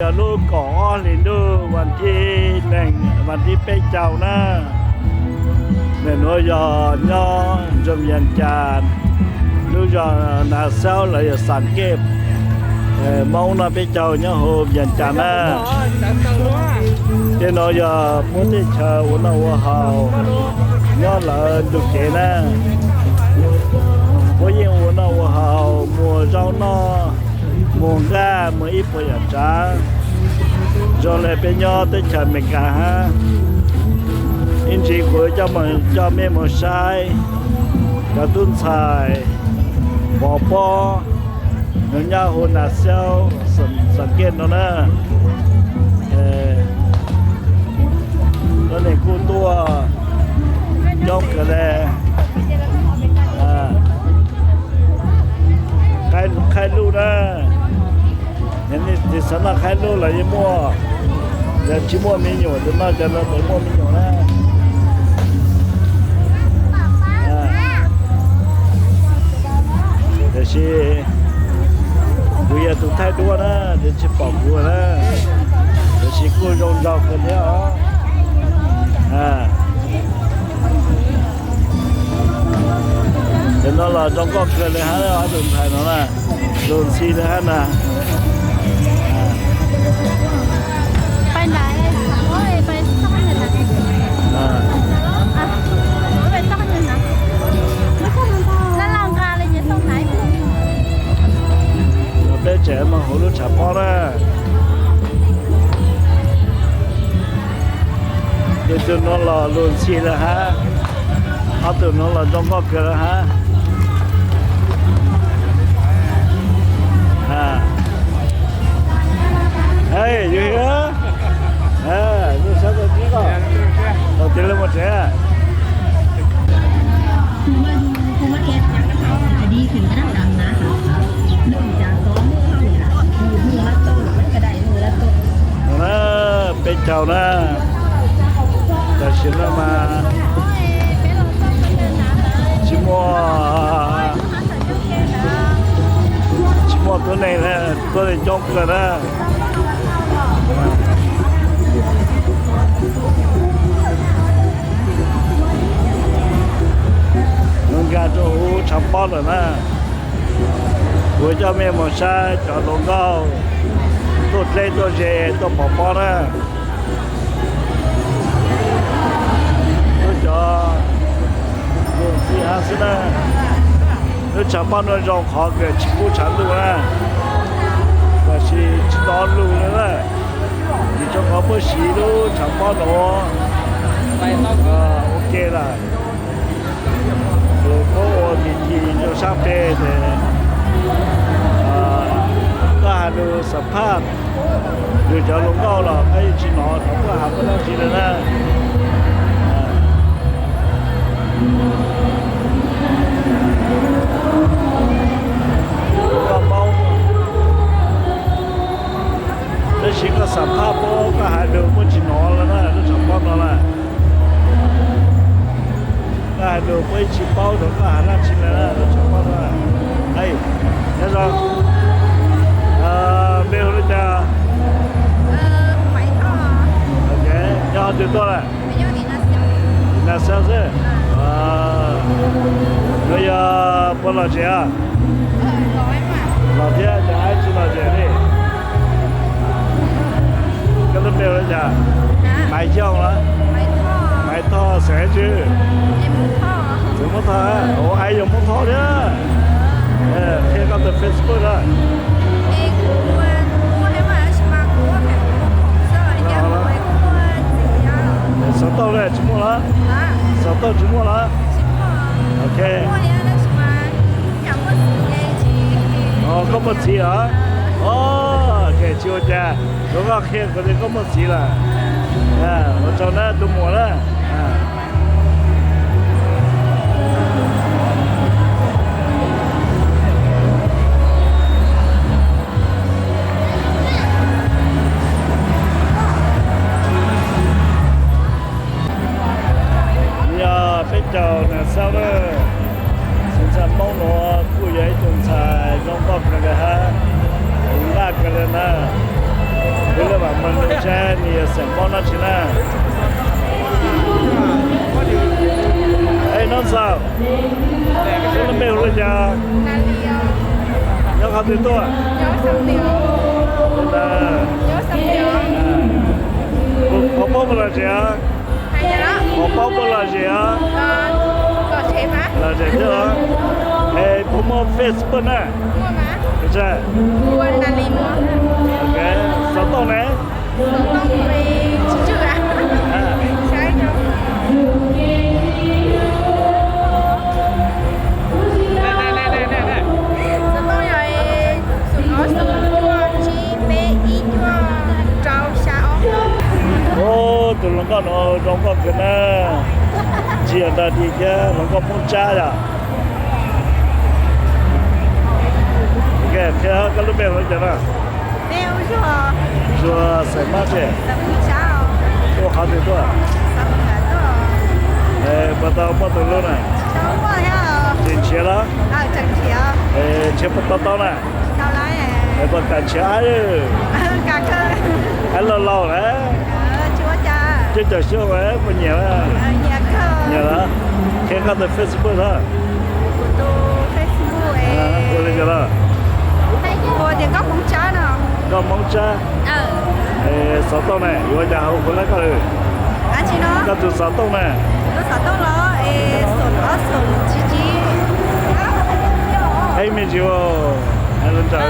Yog lub kaum ob hlis ntuj vas thib nees, vas thib peb caug na. Ntawm nuav yog nyob nroog Vias Cas, lub zos Nas Xaub los yog Xam Kej. Moob noj peb caug nyob hauv Vias Cas na. Tej no yog puab teb chaws ua noj ua haus nyob lawv ntug kev na. Puab yeej ua noj ua haus, muag zaub noj, muag nqaj, muag ib puas yam tsav. Zoo le peb nyob teb chaws Amelikas hab. Ib ntsis kuv coj mej moog saib cov tub ntxhais pov pob nyob huv Nas Xaub, Xam Kej no na. Tuab neeg kuj tuaj coob kawg le. Qhaib luj na, yog nej tsis xav noj qhaib luj los yeej muaj, yog tsis muaj me nyuam tus no cov no tseem muaj me nyuam na. Tiam sis kuv yog tus thaij duab na, ces tsis pom kuv na, tiam sis kuj zoo nraug kawg thiab os. Cov no los zoo nkauj kawg le hab, ob tug ntxhais no na, lug ntxhi le hab na. Peb tseem moog huv lub tshav pob na. Tus tug nuav los lug ntxhi le hab, ob tug nuav los zoo nkauj kawg le hab. Hey, you here? Lug saib tau tib lug, tau tib lug moog tsev. Peb caug na, tam sim no mas tsis muaj, tsis muaj tuab neeg, tuab neeg coob kawg na. Nkag rua huv tshav pob lawm na. Kuv coj mej moog saib cov hluas nkauj tuaj dleb tuaj ze tuaj pov pob na. Lub cov lug ntxhi hab xwb na. Lub tshav pob nuav zoo qhov kws tsis pub tshav ntuj na, tab sis tsis tau lug le na. Vim rua qhov puab siv lub tshav pob nuav ua ke lawm. Puab ua pis thim rua sab peg ces koj has lug xam phaj lug cov hluas nkauj los koj yeej tsis hnov rua puab has puab dlaab tsi le na. Koj paub, tab sis koj xam phaj puab, koj has lug puab tsis hnov le na, lub tshav pob no na. Koj has lug puab yeej tsis paub rua koj has dlaab tsi le na, lub tshav pob no. Nyob zoo, npe hu le caag? Nyob qhov twg tuaj lawm? Nas Xaub xwb. Nuav yog puas lom zem os? Lom thiab, cas ab tsis lom zem li? Koj lub npe hu le caag? Maiv Yooj los? Maiv Thoj, xeem dab tsi? Xeem Moob Thoj. Ua, ab yog Moob Thoj thiab. Qhia koj tus Facebook na. Xov tooj le tsis muaj los? Xov tooj tsis muaj los? Ok. Koj muaj txiv los? Tsis ua cas, rua koj qhia kuv tias koj muaj txiv lawm. Ua tsaug na tus muam na. Yog peb caug Nas Xaub na, tus ntxhais Moob nuav kuj yog ib tug ntxhais zoo nkauj kawg le hab, laj kawg le na. Saib nws yog xeem Hmoob dab tsi na. Ej, nov ntxawm, koj lub npe hu li cas? Nyob qhov twg tuaj? Puas paub puas lom zem? Puas paub puas lom zem? Lom zem thiab. Es puas muaj Facebook na? Xov tooj ne? Ub, tus hluas nkauj no zoo nkauj kawg na. Ntsia nrag dig thiab, hluas nkauj Hmoob Tsab yom. Qhia koj lub npe hu li cas na? Zuag xeem Hmoob tiag. Tuaj qhov twg tuaj? Puas tau muaj tus hlub na? Tseem nrhiav los? Nrhiav puas tau tau na? Es puas kam nrhiav aib? Aib laus laus lawm, cuaj caum xyoo, puas nyiam? Nyiam los? Qhia koj tus Facebook na. Ua li cas los? Nkauj Hmoob Tsab. Xov tooj ne, yuav ua cas hu hu lawv koj lawm? Koj tus xov tooj ne? Ib me ntsis. Hais lus ntsawg.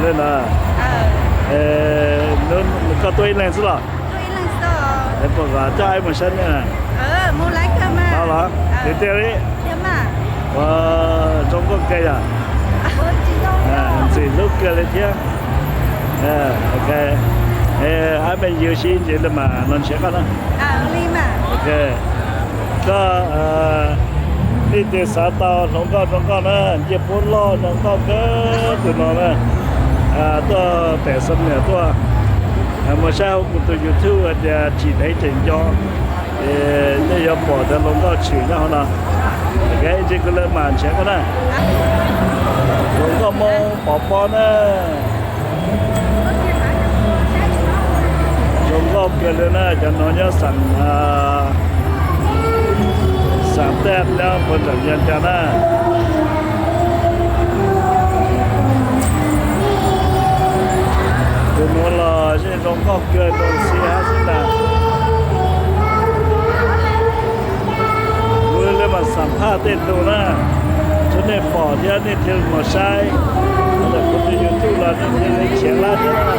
Li ntawd. Koj tuaj ib leeg xwb los? Es puas kom coj aib mus saib nej na? Tau los? Tiag tiag li? Ua, zoo nkauj kawg yom. Ntxim hlub kawg li thiab. Ok, aib me yus sib ntsis li mas no nrhiav koj na. Koj, leej twg xav tau hluas nkauj zoo nkauj na, ncej puab loj zoo nkauj kawg tus no na, tuaj pem Xam Niam tuaj, mus saib hauv kuv tus YouTube hais tias Tsim Dheev Tseem Nco, es nej yuav pom tias hluas nkauj tshwm nyob hauv no. Ok, ntsis kuv lawv mam nrhiav koj na. Hluas nkauj Hmoob Pov Pob na. Zoo nkauj kawg li na, cov no nyob xeem, xeem Teb nyob puag nram Vias Cas na. Tus nuav los yeej zoo nkauj kawg, zoo ntxhiab xwb ntag. Kuv li mas xam phaj tej tug na, tsuav nej pom thiab nej thiaj mus saib. Kuv tus YouTube los nej thiaj li nrhiav lab thiab na.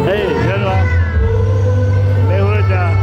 Hej, yog, mej hu li cas?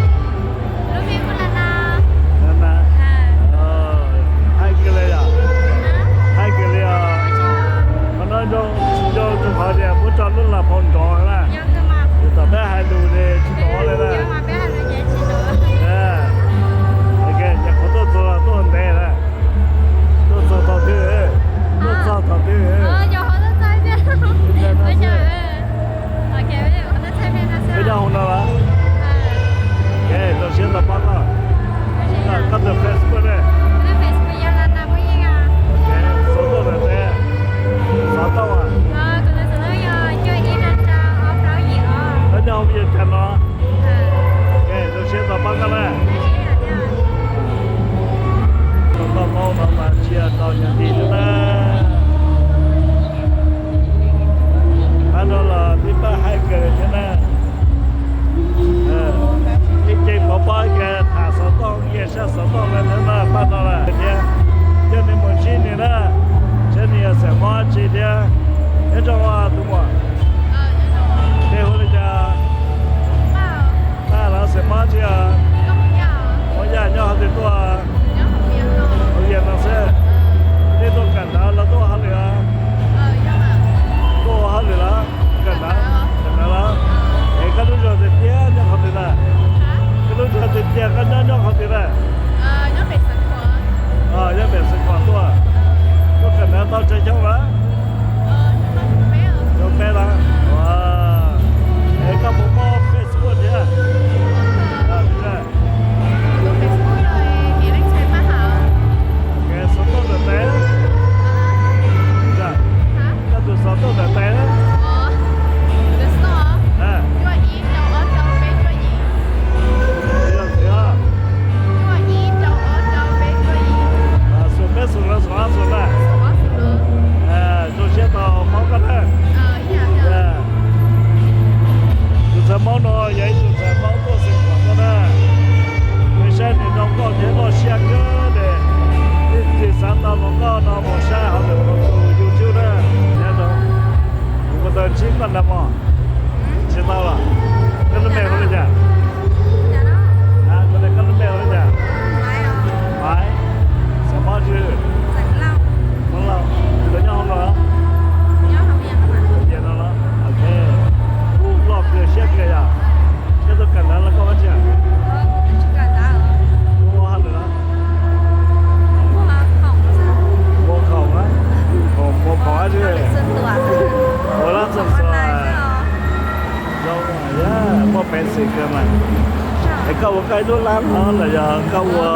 Ib lub lab no los yog koj ua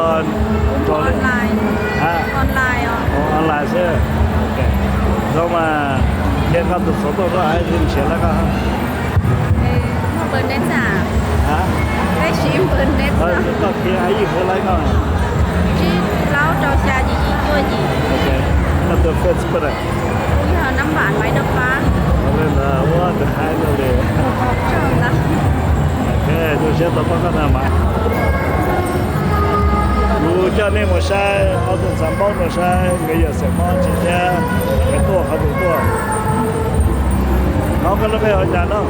online xwb? Zoo mas, ces koj tus xov tooj lub ai lub nrhiav lab koj. Koj qhia ai yij huv lab koj. Koj tus Facebook na. Ua tus hais no li. Zoo siab tau pom koj na mas. Kuv coj nej mus saib ob tug txav npaub no saib nkawd yog xeem Hmoob tsis thiab nkawd tuaj qhov twg tuaj. Nov koj lub npe hu cas no?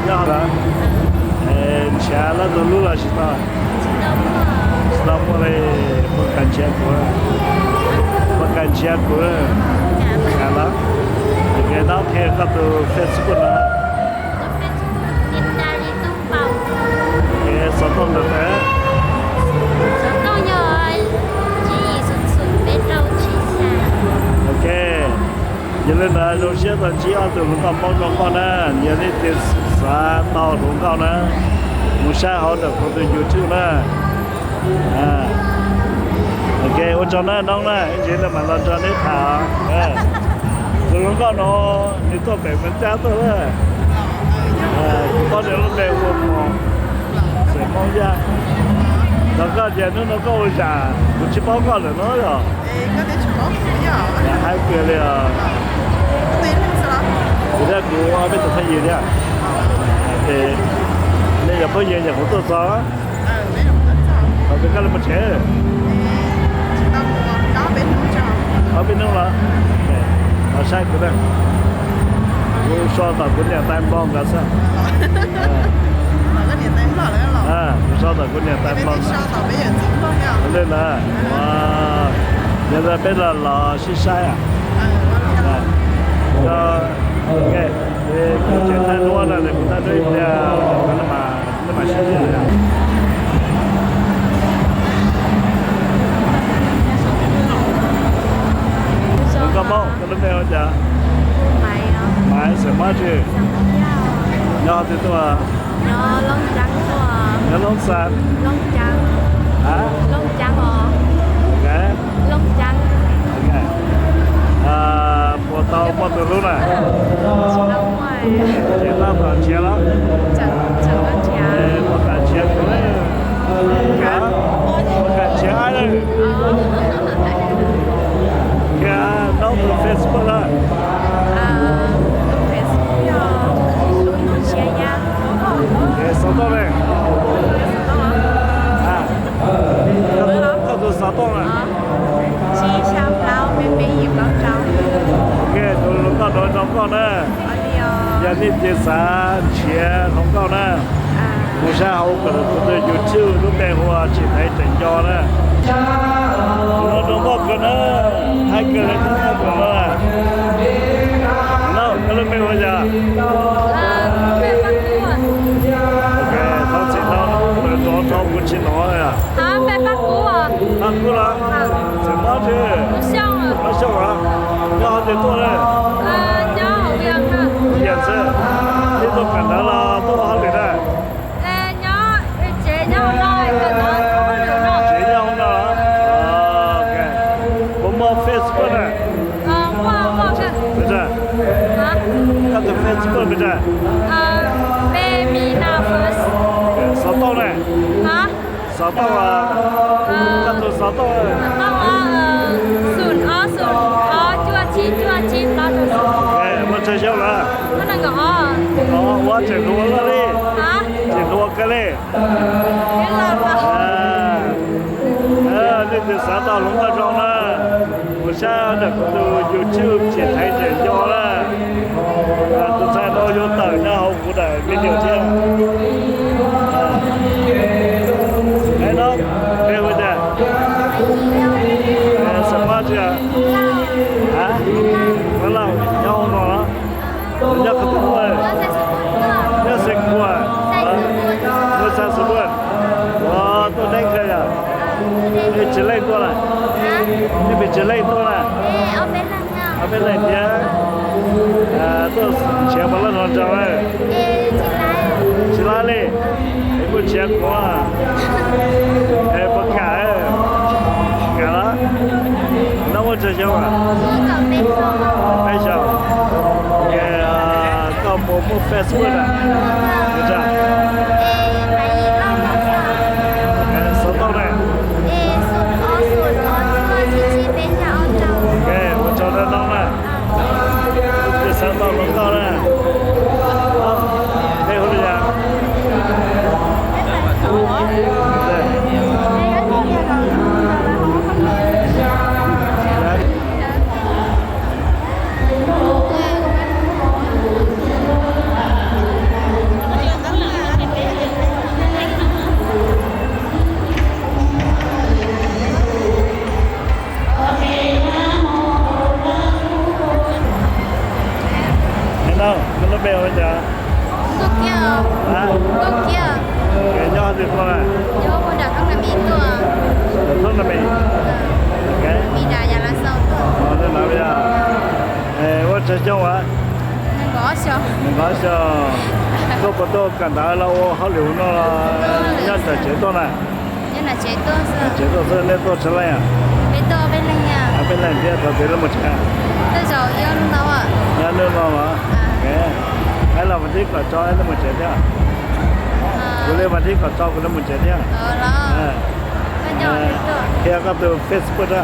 Nyob ntshav lawm tus lub los tsis tau. Tsis tau muaj li, puas kam nrhiav kuv, puas kam nrhiav kuv. Los, nov qhia koj tus Facebook no. Xov tooj ntawm tes. Ok, yog li ntawd zoo siab tau ntsib ob tug hluas nkauj Hmoob zoo nkauj na, yog leej twg xav tau hluas nkauj na, mus saib hauv ntawm kuv tus YouTube na. Ok, ua tsaug na noob na, ib ntsis mam los nrog neb tham. Tus hluas nkauj no nws tuaj pem Moos Cab tuaj na. Kuv paub nws lub npe hu ua Moos, xeem Hmoob Yaj. Los koj tias hnub no koj ua zam kuv tsis paub koj lawm no yog? Hais kiag li os. Kuv thiab kuv ob peb tug phooj ywg thiab. Ces nej yog phooj ywg ces kuv tuaj txog. Thaum twg koj li mus tsev? Ob peb hnub los? Los saib kuv na. Kuv so tom kuv niam tais Nplog nkawd xwb. Kuv so tom kuv niam tais Nplog. Li ntawd, yog li peb los los sib saib. Kuv tseem thaij duab no, kuv thaij duab ib pliag, nej mam sib ntsib. Koj paub koj lub npe hu cas? Maiv, xeem Maiv tsi? Nyob qhov twg tuaj? Nyob Looj Xas. Puas tau muaj tus hlub na? Tsis tau nrhiav los? Puas kam nrhiav kuv? Puas kam nrhiav ab? Qhia noob tus Facebook na. Xov tooj ne? Koj tus xov tooj na? Ok, tus hluas nkauj no zoo nkauj na. Yog nej twg xav nrhiav hluas nkauj na, mus saib hauv kuv tus YouTube lub npe hu ua Tsim Thaiv Tseem Nco na. Tus no zoo nkauj kawg na, thaij kawg li thiab tus no. No koj lub npe hu ua cas? Ok, thov txim ntau, lawv rov rau kuv tsis hnov li. Paj Kub los? Txawm mob tsi? Mob Xyooj los? Nyob qhov twg tuaj li? Yam xwb. Ib tuaj kawm ntawv los tuaj hauj lwm na? Tsev nyob hauv no. Puas muaj Facebook na? Koj tus Facebook pes tsawg? Xov tooj na? Xov tooj, koj tus xov tooj. Muaj tsawg xyoo lawm? Ua tseem hluas loj li, tseem hluas kawg li. Leej twg xav tau hluas nkauj zoo na, mus saib ntawm kuv tus YouTube Tsim Thaiv Tseem Nco na. Tus ntxhais no yuav tawm nyob hauv kuv daim video thiab. Ai no, npe hu cas? Xeem Hmoob tsi? Nyob Lauj, nyob hauv no los? Nyob qhov twg tuaj? Nyob Xeem Kuas. Nyob Xeem Kuas. Ua tuaj neeb kawg yom? Nej tsawg leej tuaj na? Nej pes tsawg leej tuaj na? Ob peb leeg thiab. Tuaj nrhiav puas laj no ntsoog na? Tsis laib li, es kuj tsis yog kuv. Es puas kam, kam los? Noj muaj tsawg xyoo lawm? Peb xyoos. Koj puas muaj Facebook na? Xov tooj na? Ua tsaug ntau ntau na. Tus xav tau hluas nkauj na, nej hu li cas? Noj, koj lub npe hu li cas? Nyob qhov twg tuaj na? Thoob na me. Ua tsawg xyoo as? Nees nkaum xyoo. Koj puas tuaj kawm ntawv los ua hauj lwm no los nyob nram tsev tuaj na? Tsev tuaj xwb, nej tuaj tsawg leej? Peb leeg thiab. Thaum twg lawv mus tsev? Nyob hnub no los? Aib los mas tib kom tso nej mus tsev thiab. Kuv li mas tib kom tso kuv lawv mus tsev thiab. Qhia koj tus Facebook a.